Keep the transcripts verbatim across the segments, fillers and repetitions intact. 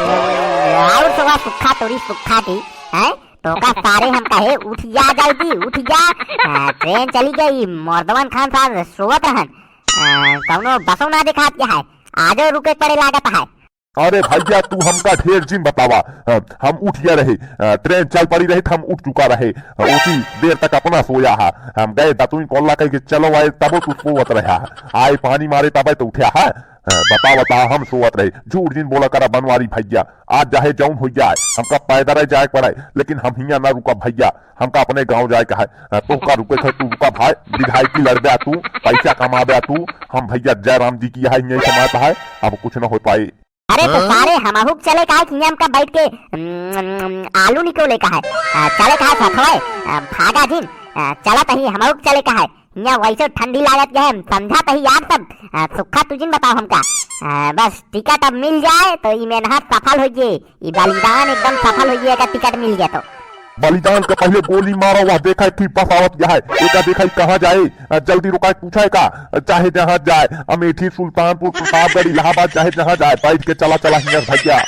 और सोवा सुक्खा तोरी सुक्खा की, हैं? तोका सारे हम कहे, "उठ जा जल्दी, उठ जा।" आ, ट्रेन चली गई, मर्दवन खान साहब सोवत रहन। आ, कौनो बसो ना देखात है, आजो रुके पड़े लागत है। अरे भैया, तू हमका ढेर जिन बतावा। अ, हम उठ गया रहे, अ, ट्रेन चल पड़ी रही त हम उठ चुका रहे। अ, उसी देर तक अपना सोया हा। हम गए दतुई कोल्ला कह के चलो आए, तबो तू सोवत रहा। आए पानी मारे तबे तो उठा हा। अ, बता, बता, हम सोवत रहे। झूठ जिन बोला करा बनवारी भैया, आज चाहे जौन हो जाए, हमका पैदल जाए पड़े, लेकिन हम हियाँ ना रुका भैया, हमका अपने गाँव जाए का है। अ, तोहका रुके थे, तू रुका भाई, विधायकी लड़बे तू, पैसा कमाबे तू, हम भैया जयराम जी की है, यही समाज है, अब कुछ ना हो पाए। अरे तो हाँ? सारे हमहू के चले का है कि हमका बैठ के, उम, आलू निकोले का है। आ, चले का है सथवे, आ, भागा जिन, आ, चला तही हमहू के चले का है। यहाँ वैसे ठंडी लागत के है, समझा तही यार सब, आ, सुक्खा तुझिन बताओ हमका। आ, बस टिकट अब मिल जाए तो ई मेहनत सफल हो जाए, ई बलिदान एकदम सफल हो जाए, अगर टिकट मिल गया तो। बलिदान के पहले गोली मारो, वह देखा कि बस आवत गया है, एका देखा कि कहाँ जाए, अ, जल्दी रुका, पूछा है का, अ, चाहे जहाँ जाए, अमेठी, सुल्तानपुर, प्रतापगढ़, इलाहाबाद, चाहे जहाँ जाए, बैठ के चला, चला हियाँ भैया।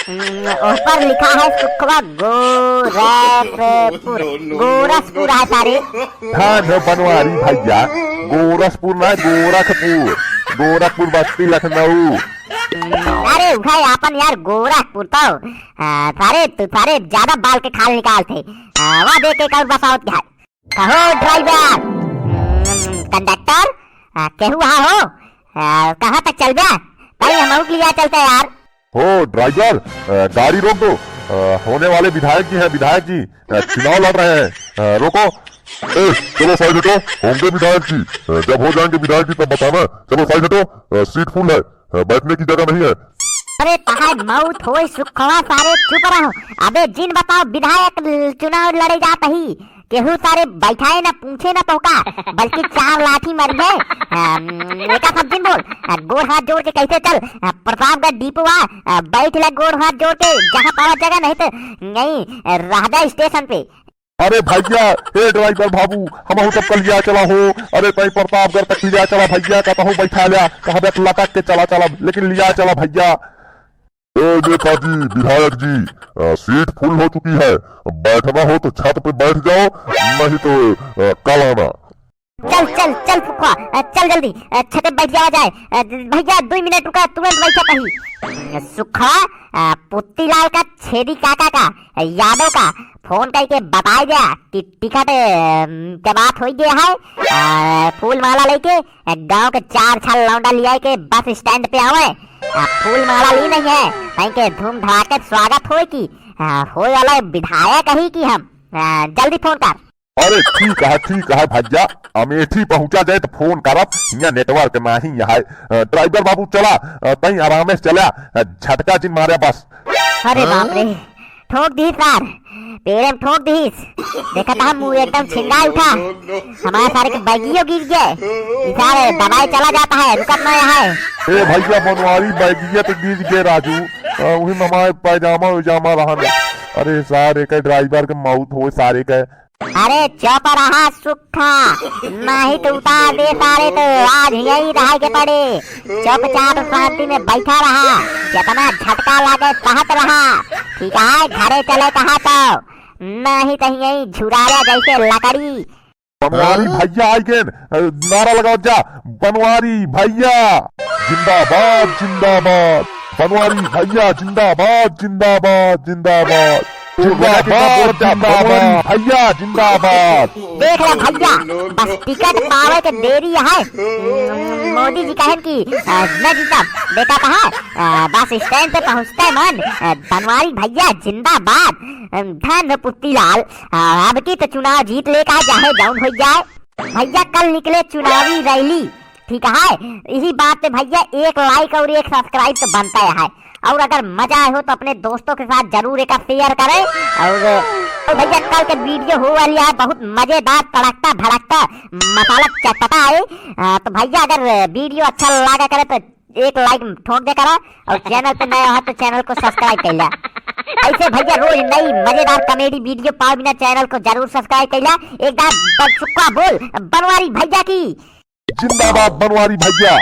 हम्म, ऊपर लिखा है सुखवा गोरखपुर, गोरखपुर है सारे। हाँ, न बनवारी भैया, गोरखपुर ना, गोरखपुर, गोरखपुर बस्ती लखनऊ। हम्म, अरे उठा अपन यार गोरखपुर तो। आ, सारे, तू सारे ज्यादा बाल के खाल निकाल थे। आ, वह देख के कौन बसावत के है। कहो ड्राइवर, हम्म, कंडक्टर, आ, केहू हा हो? आ, कहाँ तक चलबे? भाई, हम लोग लिया चलते यार। हो ड्राइवर, आ, गाड़ी रोक दो। आ, होने वाले विधायक जी हैं, विधायक जी, आ, चुनाव लड़ रहे हैं। आ, रोको। ए, चलो साइड हटो, होंगे विधायक जी। आ, जब हो जाएंगे विधायक जी तब बताना। चलो साइड हटो, आ, सीट फुल है। हाँ, बैठने की जगह नहीं है। अरे तहार मौत होए सुखवा, सारे चुप रहो। अबे जिन बताओ, विधायक ल-, चुनाव लड़े जात ही, केहू सारे बैठाए ना, पूछे ना तोहका, बल्कि चार लाठी मरिहे। अम, एका सब जिन बोल, आ, गोड़ हाथ जोड़ के कैसे चल, आ, प्रतापगढ़ डिपुआ, आ, बैठ ले गोड़ हाथ जोड़ के, जहाँ पावा जगह, नहीं तो यहीं, आ, रहदा स्टेशन पे। अरे भैया, हे ड्राइवर बाबू, हमहू सबका लिया चला हो। अरे तई प्रतापगढ़ तक लिया चला भैया, कतहू बैठा लिया, कहबे त लटक के चला चला, लेकिन लिया चला भैया। ए नेताजी, विधायक जी, अ, सीट फुल हो चुकी है, बैठना हो तो छत पे बैठ जाओ, नहीं तो, अ, कल आना। चल, चल, चल फुकवा, अ, चल जल्दी, अ, छत पे बैठ जावा जाए। अ, भैया, दो मिनट रुका, तुरंत बैठा कहीं। सुखवा, अ, पुत्तीलाल का, छेदी काका का, अ, यादव का, फोन करके बताई द्या कि टिकट, अ, के बात होई गया है। अ, फूल माला लेके, अ, गाँव के चार छाल लौंडा लिया के बस स्टैंड पे आवे। अ, फूल माला ली नहीं है, कहीं के धूम धड़ाके स्वागत होए की, अ, होए वाला विधायक ही की हम। अ, जल्दी फोन कर। अरे ठीक है, ठीक है भैया, अमेठी पहुंचा जाए तो फोन करब, हियां नेटवर्क नाही है। अ, ड्राइवर बाबू चला, अ, तई आराम से चला, अ, झटका जिन मारे बस। अरे हाँ? बाप रे, ठोक दी सार, पेड़े में ठोक दी। देखा था मुंह एकदम छिंगा उठा, हमारे सारे के बैगियो गिर गए। ई सारे दबाए चला जाता है, रुकत ना है। ए भैया बनवारी, बैगिया तो गिर गए राजू, अ, वही में हमारे पैजामा उजामा रहन। अरे सारे के ड्राइवर के मौत होए सारे के। अरे चुप रहा सुक्खा, नाही तो उतार दे सारे तो आज यही रहे के पड़े। चुपचाप शांति में बैठा रहा, जितना झटका लागे सहत रहा, ठीक है? घरे चले कहा तो, नाही तो यही झुरारे जैसे लकड़ी। बनवारी हाँ? भैया आई गेन, नारा लगाओ जा, बनवारी भैया जिंदाबाद, जिंदाबाद, बनवारी भैया जिंदाबाद, जिंदाबाद, जिंदाबाद। जिंदाबाद, जिंदाबाद। भैया जिंदाबाद। देख ले भैया, बस टिकट पावे के देरी है। मोदी जी कहन कि, अ, न जीतब, बेटा कहा, अ, बस स्टैंड पे पहुँचते मन, अ, बनवारी भैया जिंदाबाद। अ, धन पुत्तीलाल, अ, अब की तो चुनाव जीत ले का, चाहे जौन हो जाए। भैया कल निकले चुनावी रैली, ठीक है, इही बात पे भैया एक like और एक subscribe तो बनता है। और अगर मजा आए हो तो अपने दोस्तों के साथ जरूर एक share करें। और, और भैया कल के video हो वाली है बहुत मजेदार, तड़कता भड़कता मसाला चटपटा है। आ, तो भैया अगर video अच्छा लगा करे तो एक like ठोक दे करा और channel पे नया हो तो channel को subscribe कर लिया। ऐसे भैया रोज नई मजेदार comedy video पावे बिना channel को जरूर subscribe कर लिया। एक बार बन-, सुक्खा बोल बनवारी भैया की। जिंदाबाद बनवारी भैया।